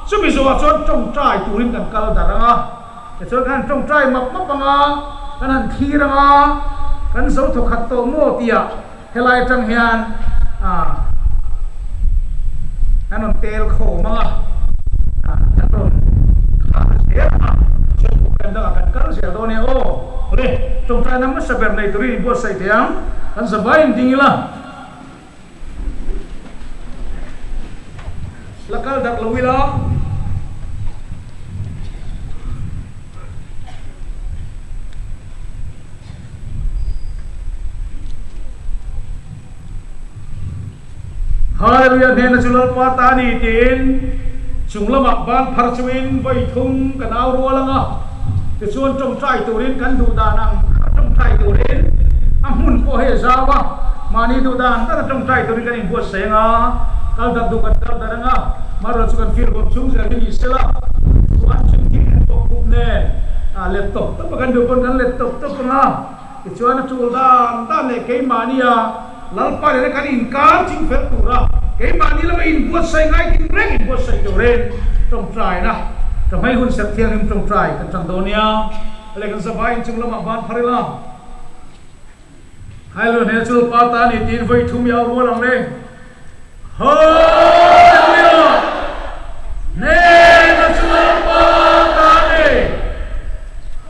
chumi zawhah chuan tawngtai turin kan kal darh ang a. Tichuan kan han tawngtai map map ang a, kan han thlir ang a, kan zo thawkhat tawh maw tihah helai atang hian ah kan rawn tel khawm ang a, ah kan rawn khah zel ang a, chuan program dangah kan kal zel dawn e aw. Awle, tawngtaina hmasa ber nei turin i buatsaih thei ang, kan zavaiin ding ila. La kal darh lo ila. Hallelujah hnena chu Lalpa ta a ni tiin chung lamah ban phar chungin vawi thum kan au rual ang a. Tichuan tawngtai turin kan duh dan ang kha tawngtai turin a hmun pawh hei a zau a, mahni duh dan dan a tawngtai turin kan inbuatsaih ang a, kal darh duh kan kal darh ang a, marawh chu kan fir bawm chung zel hi ni sela, chuan thingthing kan pawh khup nen a let tawp tawp a kan duh pawn kan let tawp tawp ang a, tichuan a tul dan dan leh keimahnia Lalpa nena kan inkar ching fel tura keimahni lama inbuatsaih ngai tin reng inbuatsaih turin tawngtaina ka hmei hun serh thianghlim tawngtai kan chang dawn nia. Leh kan zavai inchung lamah ban phar ila. Hallelujah hmel chu Lalpa ta a ni tiin vawi thum i au rual ang le. Hallelujah hnena chu Lalpa ta a ni.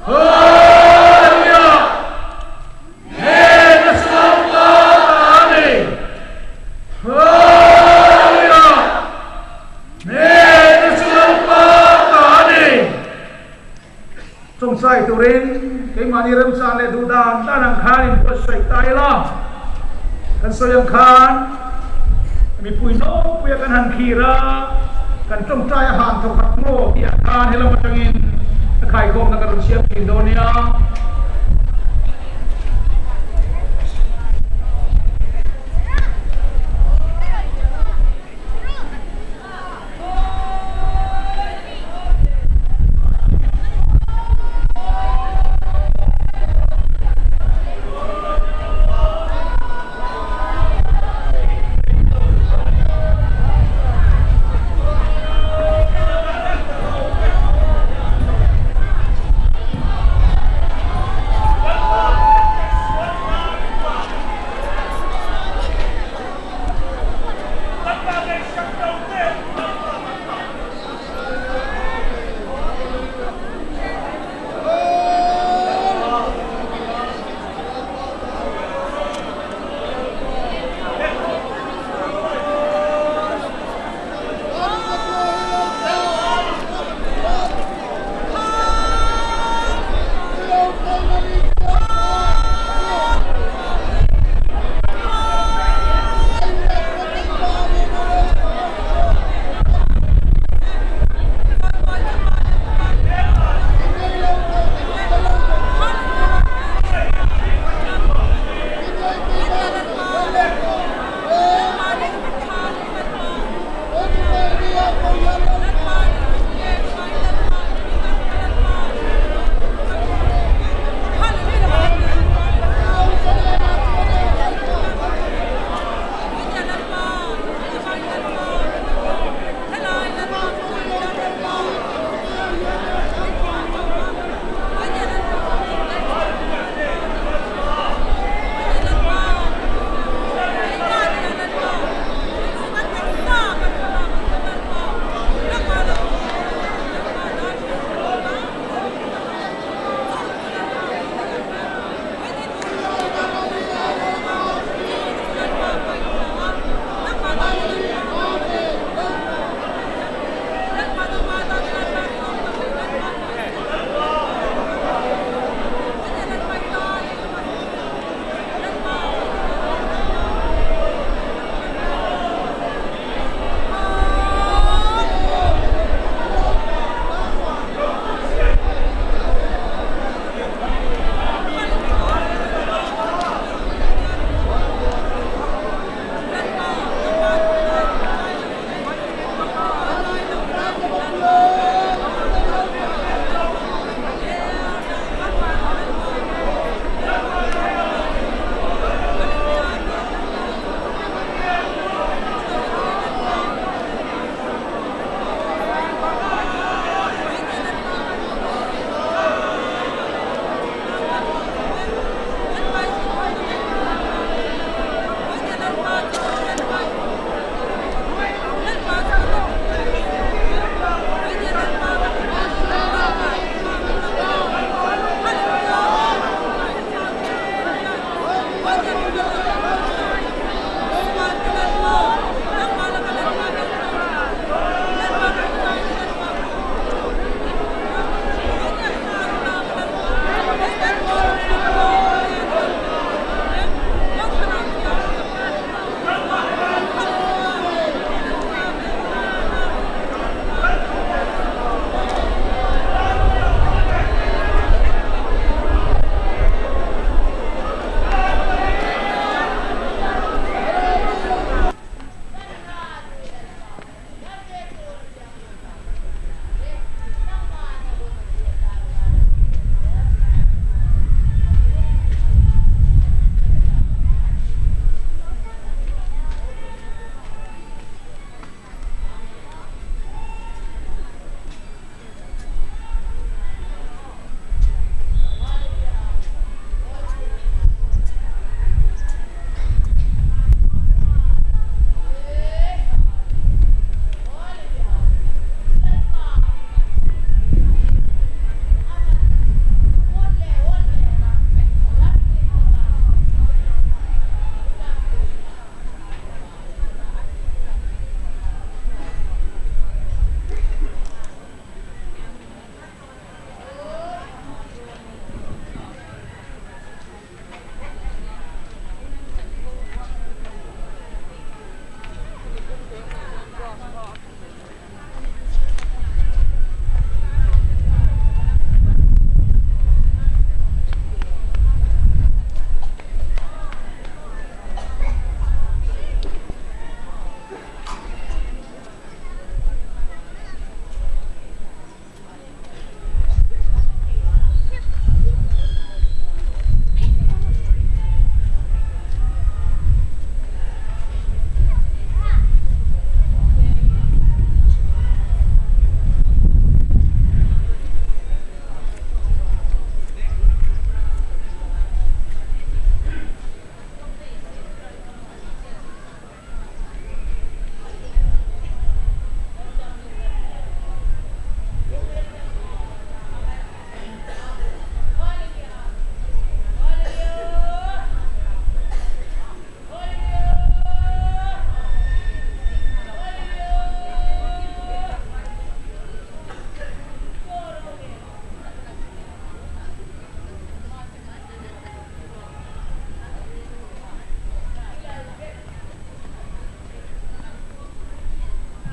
Hallelujah. Heng a chhuak ta a ni. Hallelujah! Heng a chhuak ta a ni. Tawngtai turin keimahni remchang leh duh dan dan ang khan inbuatsaih ta ila. Kan sawi ang khan mipui nawlpuia kan han thlir a, kan tawngtai a han thawkhat maw tih ah khan helam atangin a khaikhawmna kan rawn siam thin dawn nia.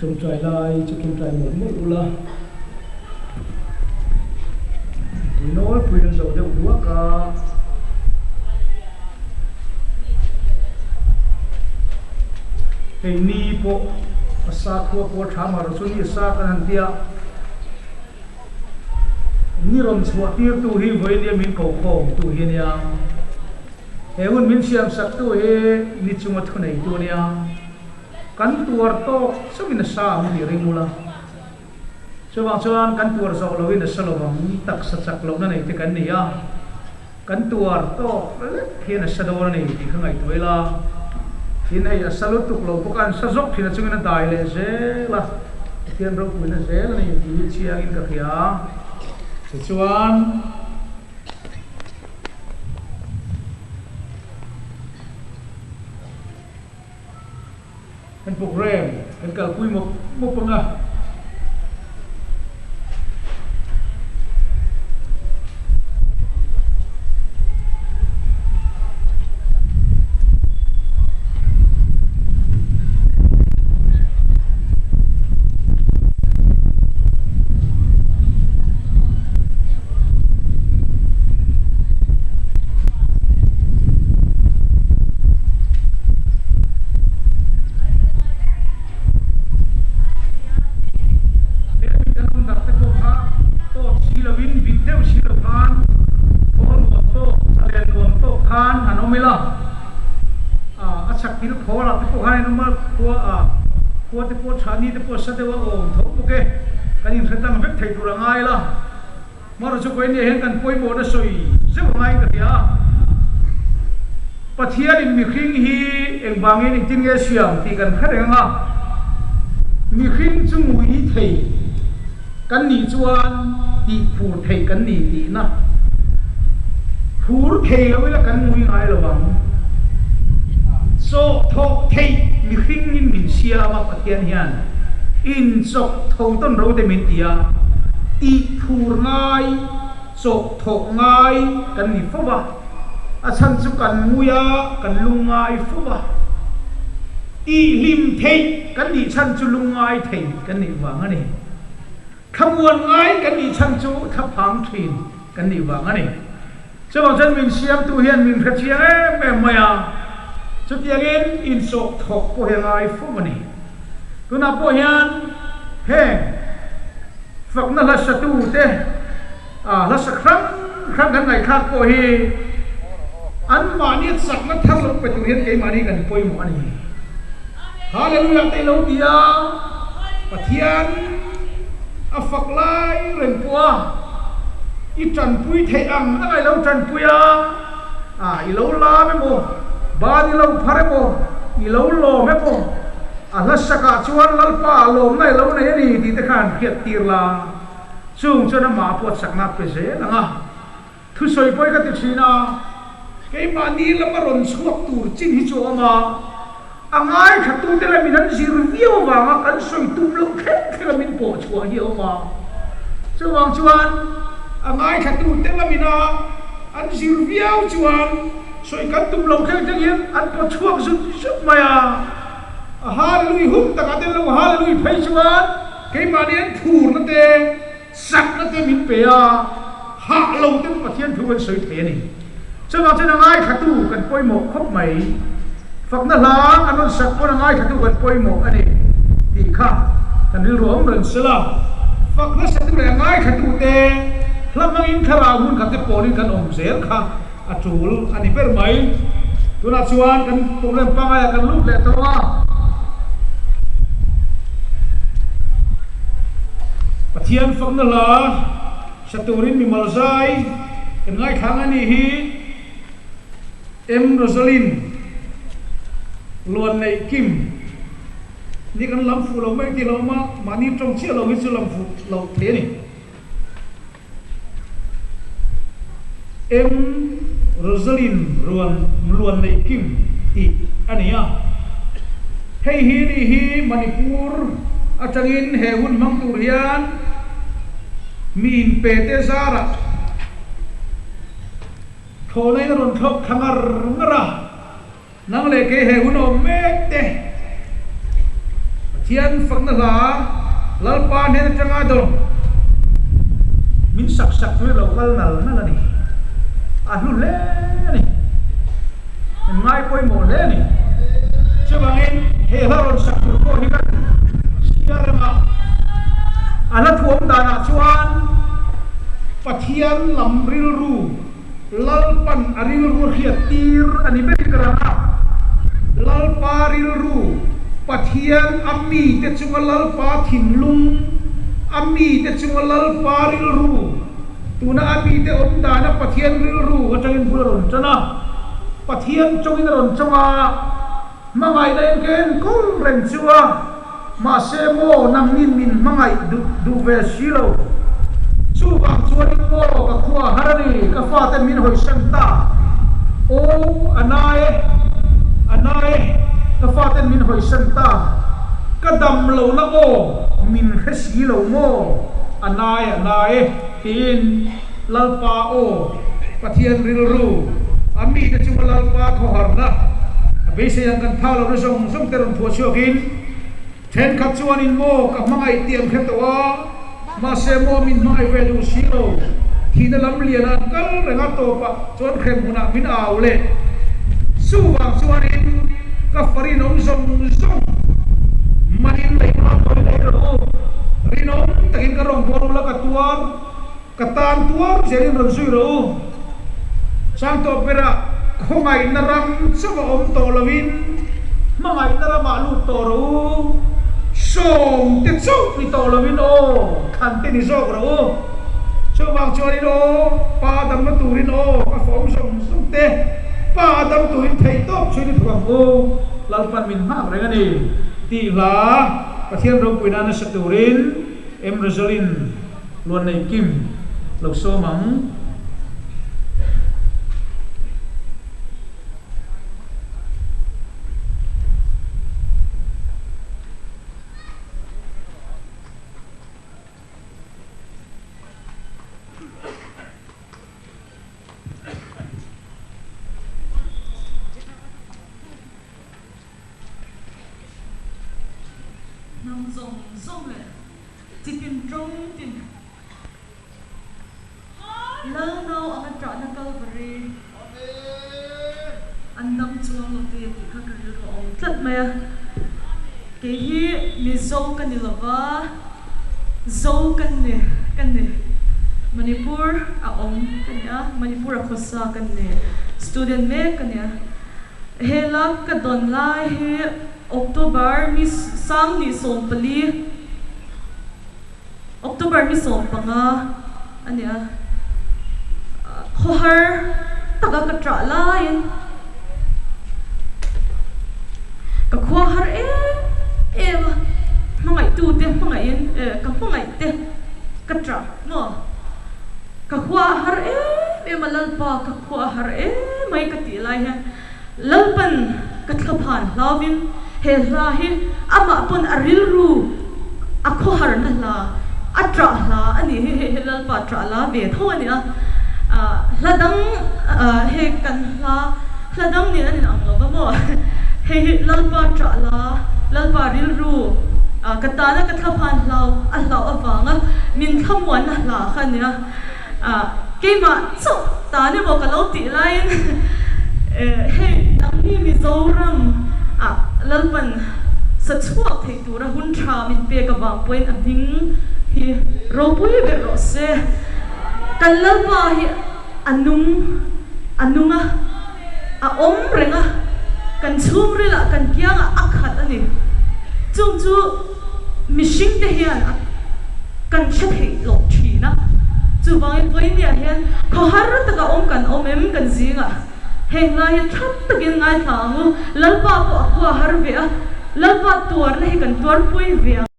Ṭawngṭai lai chu ṭawngṭai mawlh mawlh ula, mipui nawlpui an zo deuh duak a. Hei ni pawh a sakhua pawh a ṭha mar chu ni sa kan han tia. Ni rawn chhuah tirtu hi vawiin min ko khawmtu hi a nia. He hun min siamsaktu hi ni chunga thuneitu a nia. Kan tuar tawk chauhin a sa ang tih ring ula. Chuvang chuan kan tuar zawh lohin a sa lovang, taksa chak lohna nei te kan ni a. Kan tuar tawk lek hian a sa dawn a ni tih kha ngaihtuah ila. Tin hei a sa lutuk lo bawk a, an sa zawk thin a chungin a dai leh zel a, Pathian ropuina zel a ni tih hi chiangin ka hria. Tichuan. Kan program kan kalpui mawp mawp ang a. He mi kan awm dak te pawh kha tawt si lovin vit deuh si lo khan thaw nuam tawk a len nuam tawk khan han awm ila, a chhak thil khawl ah te pawh khan an awm a, khua ah khua te pawh tha ni te pawh sa deuh a awm tho bawk e, kan inhre tlang vek thei tur a ngai ila. Hmar chu Koinia hian kan pawimawhna sawi zeuh a ngaiin ka hria a. Pathianin mihring hi engvangin engtin nge siam tih kan hre reng ang a. Mihring chu ngui thei kan nih chuan tih phur theih kan ni tihna. Phur thei lo ila kan ngui ngai lo ang. Chawh thawh theih mihringin min siam a Pathian hian inchawk tho tawn ro te min ti a, tih phur ngai, chawh thawh ngai kan ni fo va, a chhan chu kan ngui a, kan lung ngai fo va, tih hlim theih kan nih chhan chu lung ngai thei kan nih vang a ni. Thlamuan ngai kan nih chhan chu thlaphang thin kan nih vang a ni. Chuvang chuan min siamtu hian min hre chiang em em mai a, chutiangin insawh thawk pawh hi a ngai fo a ni. Tunah pawh hian heng fakna hla satute hla sak hrang hrang kan ngaihthlak pawh hi anmahnia chakna thar lo pe tur hian keimahni kan pawimawh a ni. Hallelujah te i lo ti a, Pathian a fak lai reng pawh a, i tanpui theih ang anga i lo tanpui a, ah i lo lam emaw, ban i lo phar emaw, i lo lawm emaw, a hla sakah chuan Lalpa a lawmna i lo nei a ni tih te khan hriat tir la, chung chuan amah pawh chakna a pe zel ang a. Thusawi pawi ka ti thin a, keimahni lama rawn chhuak tur chin hi chu a awm a, a ngaithlatute lamin an zir viau avanga kan sawi tum loh thleng thleng a min pawh chhuah hi a awm a. Chuvang chuan a ngaithlatute lamina an zir viau chuan sawi kan tum loh thleng thleng hian an pawh chhuak zut zut mai a, a hallelui hun takah te lo hallelui phei chuan keimahni an phurna te, Chakna te min pe a, hah lo ten Pathian thu kan sawi thei a ni. Chuvang chuan a ngaithlatu kan pawimawh khawp mai. Fakna hla an rawn sak pawn a ngaithlatu kan pawimawh a ni tih kha kan rilru a awm reng sel a. Fakna satu leh a ngaithlatu te hla hmangin thlarau hmun khat te pawlin kan awm zel kha a tul a ni ber mai. Tunah chuan kan program pangai ah kan lut leh tawh a. Pathian fakna hla sa turin mimal zai kan ngaithlang a nih hi. M. Rosalyn Luan Neih Kim ni kan lam fuh lo mai tih lo awm a, mahni tawng chiah lo hi chu lam fuh loh thei a ni. M. Rosalyn Ruan Luan Neih Kim tih a ni a. Hei hi nih hi Manipur atangin he hun hmang tur hian mi inpe te zarah thlawhna in a rawn thlawk thla ngar ngar a. Nang leh kei he hun awm mek te. Pathian fakna hla Lalpa hnen atanga dawn min sak sak tur hi lo kal nal nal a ni. A hlu hle a ni. Min ngai pawimawh hle a ni. Chuvangin he hla rawn sak tur pawh hi kan chhiar reng a. A hla thuam danah chuan Pathian lam rilru Lalpan a rilru a hriat tir a ni ber ka rang a. Lalpa rilru, Pathian a mite chunga Lalpa thinlung, a mite chunga Lalpa rilru, tuna a mite awm dana Pathian rilru atangin bul a rawn tan a, Pathian chawngin a rawn chawng a, hmangaihna in ka enkawl reng chu a, mahse maw nangnin min hmangaih duh duh ve si lo. Chuvang chuanin maw ka khua har a ni, ka faten min hawisan ta. Aw, a na e, a na e, ka faten min hawisan ta. Ka dam lohna aw min hre si lo maw, a na e, a na e, tiin Lalpa aw, Pathian rilru, a mite chunga Lalpa khawharna, a beisei ang kan phak lohna zawng zawng te rawn phuah chhuakin, thenkhat chuanin maw ka hmangaih tih an hre tawh a, mahse maw min hmangaih ve duh si lo, thihna lam lianah an kal reng a, tawpah chuan hrem hunah min au leh. Chuvang chuanin ka fa rinawm zawng zawng manin leihma thawi leh rawh u, rinawm takin ka rawngbâwl ula ka tuar. Ka tan tuar zelin rawn zui rawh u. Chang tawp berah khawngaihna ram chauh a awm tawh loin hmangaihna ramah lut tawh rawh u. Sawm te chauh ni tawh loin aw thlan te ni zawk rawh u. Chuvang chuanin aw pa damna turin aw ka fawm zawng zawng te pa dam turin theihtawp chhuin i thawk ang u. Lalpan min nghak reng a ni tih hla Pathian ropui nana sa turin Em Rosalyn Luan nei kim lo sawm ang. Hnam zawng zawng leh Chitin tawng tin Lal nau anga ṭahna Kalvari an dam chuang lo te tih kha ka rilru a awm tlat mai a. Kei hi Mizo ka ni lova, Zo ka ni ka ni. Manipur a awm ka ni a, Manipur a khawsa ka ni, student mek ka ni a. Hela ka dawn lai hi October ni 2014, October ni 15 a ni a, khawhar taka ka ṭah laiin ka khua har em em a, hmangaihtute hmangaihin ka hmangaihte ka ṭah maw? Ka khua a har em em a, Lalpa ka khua a har em mai ka tih lai hian Lalpan ka thlaphan hlauvin he hla hi amah pawn a rilru a khawharna hla, a ṭah hla a nih hi, hei hi Lalpa ṭah la ve tho a ni a, hla dang hei kan hla hla dang nen an inang lo va maw, hei hi Lalpa ṭah la, Lalpa rilru ka tana ka thlaphan hlau a hlauh avanga min thlamuanna hla kha a ni a. Keimah chauh tan emaw ka lo tih laiin hei nangni Mizoram ah Lalpan sa chhuak thei tura hun tha min pek avang pawhin a hming hi ropui ber rawh se. Kan Lalpa hi a nung a nung a, a awm reng a, kan chhungrilah kan kiangah a khat a ni. Chung chu. Mihringte hian a kan hre theih loh thin a, chuvangin vawinia hian khawhar taka awm kan awm em kan zingah heng lai hi that takin ngaithla ang u, Lalpa pawh a khua har ve a, Lalpa tuarna hi kan tuarpui ve ang.